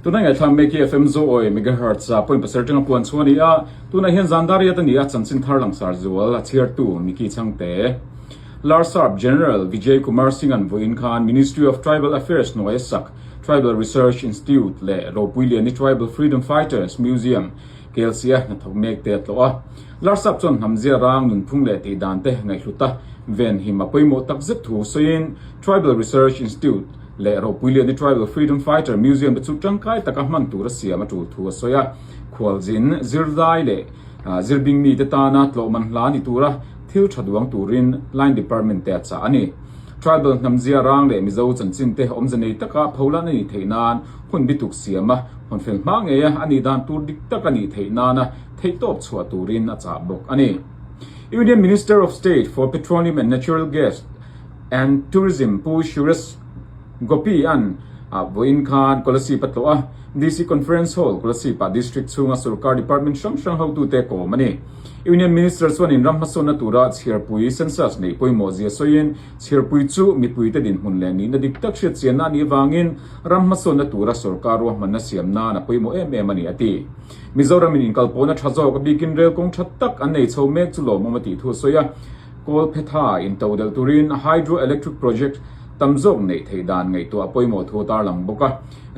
Tuna ngaihthlam mek hi FM Zoawi megahertz ah point pasarih atanga puan chhuah a ni a, tunah hian zan dar riat a ni a, chanchin thar langsar zual a chhiartu Micky Chhangte. Larsap General Vijay Kumar Singh-a'n vawiin khan Ministry of Tribal Affairs hnuaia sak Tribal Research Institute leh Ropuiliani Tribal Freedom Fighters Museum KLC-a hnathawk mek te a tlawh a. Larsap chuan hnamzia rang nunphung leh tih dan te ngaihhlut a, venhim a pawimawh tak zet thu sawiin Tribal Research Institute leh Ropuiliani Tribal Freedom Fighter Museum te chu tangkai taka hman tur a siam a tul thu a sawi a. Khualzin, zirlai leh zirbing mite tana tlawhman hla ni tura thil tha duang turin Line Department te a chah a ni. Tribal hnamzia rang leh Mizo chanchin te awmze nei taka pholan a nih theih nan hun bituk siam a, hawn fel hma ngei a, a nih dan tur dik tak a nih theih nana theihtawp chhuah turin a chah bawk a ni. Union Minister of State for Petroleum and Natural Gas and Tourism Pu Suresh Gopi-a'n vawiin khan Kolasib a tlawh a, DC Conference Hall, Kolasib-ah District chhunga sorkar department hrang hrang hotute kawm a ni. Union Minister chuanin ram hmasawnna tura chhiarpui census neih pawimawh zia sawiin, chhiarpui chu mipuite dinhmun leh nihna dik tak hriatchianna a nih avangin ram hmasawnna tura sorkar ruahmanna siam nan a pawimawh em em a ni, a ti. Mizoramin inkalpawhna tha zawk a bikin rel kawng tha tak an nei chho mek chu lawmawm a tih thu a sawi a. Kawlphetha into delh turin Hydro Electric Project tam zawk neih theih dan ngaihtuah a pawimawh thu a tarlang bawk a.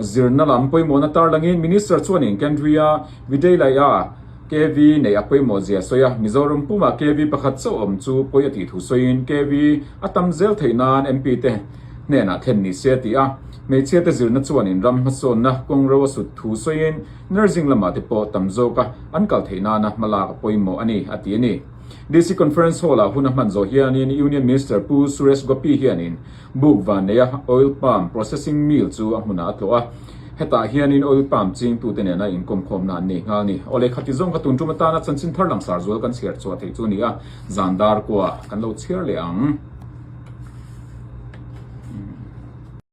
Zirna lam pawimawhna tarlangin Minister chuanin Kendriya Vidyalaya KV neih a pawimawh zia a sawi a. Mizoram pumah KV pakhat chauh awm chu pawi a tih thu sawiin KV a tam zel theih nan MP te hnenah thlen ni se a ti a. Hmeichhia te zirna chuanin ram hmasawnna kawng ro a sut thu sawiin Nursing lamah te pawh tam zawka an kal theih nana hmalak a pawimawh a ni, a ti a ni. DC Conference Hall-ah hun a hman zawh hianin Union Minister Pu Suresh Gopi hianin buk van neia Oil Palm Processing Mill chu a hmunah a tlawh a, hetah hianin Oil Palm chingtute nena inkawmkhawmna an nei nghal a ni. Awle khati zawng kha tun tum atana chanchin thar langsar zual kan chhiar chhuah theih chu a ni a, zan dar kua kan lo chhiar leh ang.